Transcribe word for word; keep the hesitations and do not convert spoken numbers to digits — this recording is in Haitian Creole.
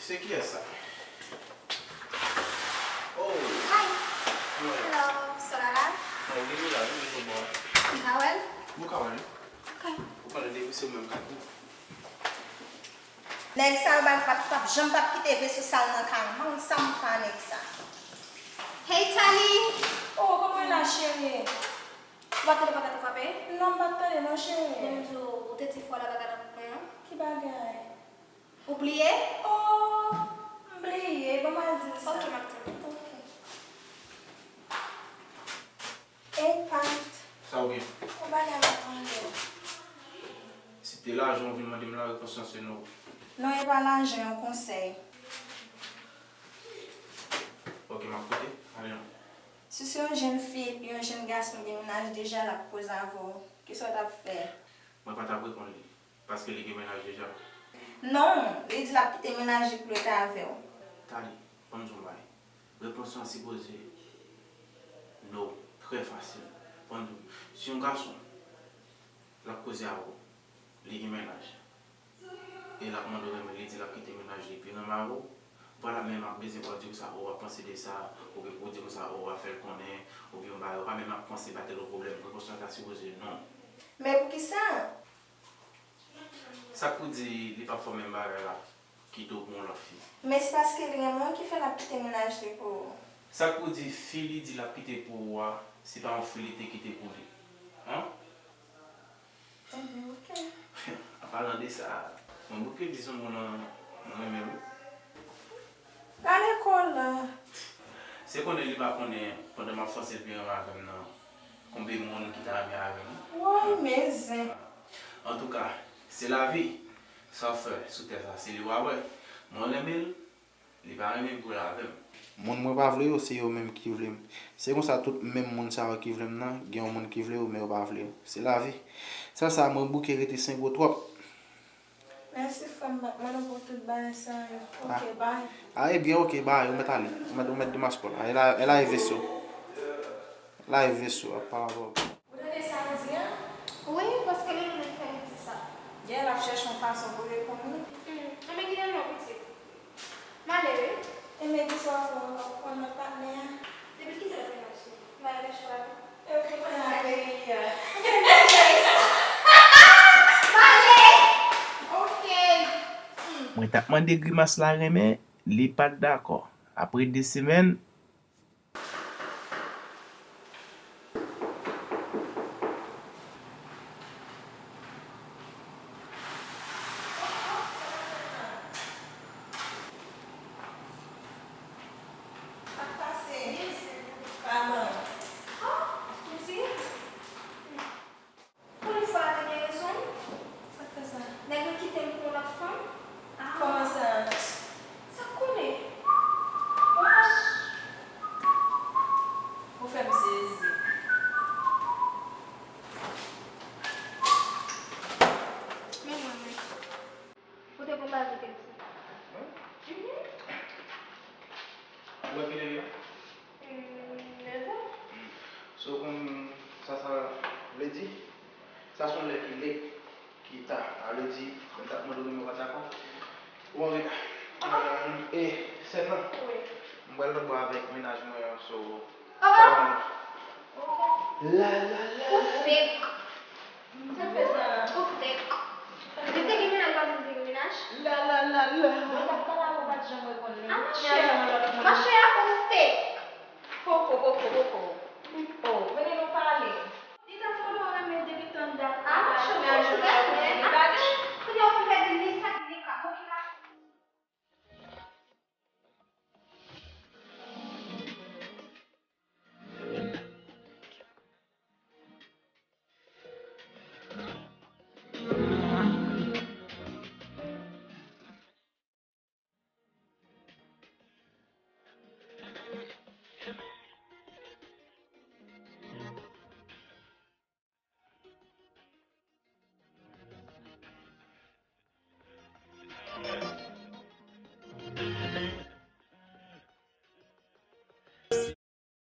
Se kiyès sa? Oh! Hi! Hello, Solala. Non, ou gen la, ou gen bò. M ka wè l? Ou ka wè l. Ok. Ou konnen depi se ou menm k ap di. Nèg sa yo pa, pa, pa janm p ap kite veso sal nan kay mwen. Sa m fè a nèg sa? Hey, Tali! Oh, kòman w ye la, cheri? Ou pa t tande papa te frape? Non, m pa t tande non, cheri. Bon, m di w, ou te di fwa la bagay la pou mwen an. Ki bagay? Ou bliye? Oh, m bliye. Ban m al di l sa. Ok, m ap tann ou. Ok. Ey, Pat. Sa w gen? Yon bagay m ap mande w. Si te lajan w vin mande m la, repons lan se no. Non, e pa lajan, yon konsèy. Ok, m ap koute. Ale non. Si se yon jèn fi epi yon jèn gason gen mennaj deja, l ap koze avè w, kisa w t ap fè? Mwen pa t ap reponn li. Paske li gen mennaj deja. Non, li di l ap kite mennaj li pou l rete avè w. Tali, ban m di w yon bagay. Repons lan sipoze no, trè fasil. Ban m di w, si yon gason, l ap koze avè w, li gen mennaj, e l ap mande w renmen l, li di l ap kite mennaj li epi renmen avè w, ou pa t ap menm ap bezwen pou w di konsa, o, w ap panse de sa, oubyen pou w di konsa, o, w ap fè l konnen, oubyen yon bagay, ou pa menm ap panse ba tèl yon pwoblèm. Repons lan ta sipoze non. Men poukisa? Sa k pou di li p ap fè w menm bagay la, kite w pou yon lòt fi? Men se paske li renmen w ki fè l ap kite mennaj li pou ou. Sa k pou di fi li di l ap kite pou ou a, se pa yon fi li te kite pou li? An? Enben, ok. An palan de sa, mwen bouke di sou moun nan, mwen renmen wi. Gade kòl la. Se konnen li pa konnen pandan m ap fòse l vin renmen avè m nan, konbyen moun ki ta renmen avè m. Woy, men zen. Antouka, se lavi. Sa w fè sou tè sa, se li w a wè. Mwen renmen l, li pa renmen pou l avè m. Moun mwen pa vle yo, se yo menm ki vle m. Se konsa tout menm moun sa yo ki vle m nan, gen yon moun ki vle yo, men yo pa vle yo. Se lavi. Sèl sa, mwen bouke rete sen gwo twòp. Mèsi frè m, m ap mande w pou tout bagay sa yo. Ok, bay. Ah, ebyen, ok, bay, ou mèt ale. Ou mèt, ou mèt demaske w la. E la, e la e veso. La e veso, ap pale avè w. Ou tande sa m di a? Wi, paske li menm fè m di sa. Gè l ap chèche yon fason pou reponn wi. Hmm, enben kite l non pitit. M ale wi. Enben kisa w ap fè w ap pran nan patnè a? Depi l kite lòt mennaj li, m pa gen chwa non. E w te pran nan peyi a. M ale! Ok. Hmm. Mwen t ap mande Grimas la renmen, li pa t dakò. Apre de semèn, Sa k pase? Maman. Oh, pitit. Pou yon fwa, te gen rezon l. Sa k fè sa? Nèg la kite m pou yon lòt fanm. Ah. Kòman sa? Sa k konnen? Ah. Ou fè m sezi. Men mwen menm. Ou te konn bagay ki te di. Mhm. Ou wè kilè l ye? Hmm, nèf è. Hmm. So, ou konn sa sa vle di? Sa se yon lè ki late, ki ta. Sa vle di, mwen t ap mande w men ou pa t dakò. Ou an reta. Ah. Euh, e sèn nan? Wi. Mwen pral lòtbò avèk mennaj mwen an, so, oh! Sa va. Ok. La, la, la. Ou fèk. Sa fè sa. Ou fèk. Li te gen mennaj, pa vin te gen mennaj. La, la, la, la. Mwen t ap pale avè w, ou pa t janm reponn li. Ah, machè. Machè a, ou fèk. Koko, koko, koko.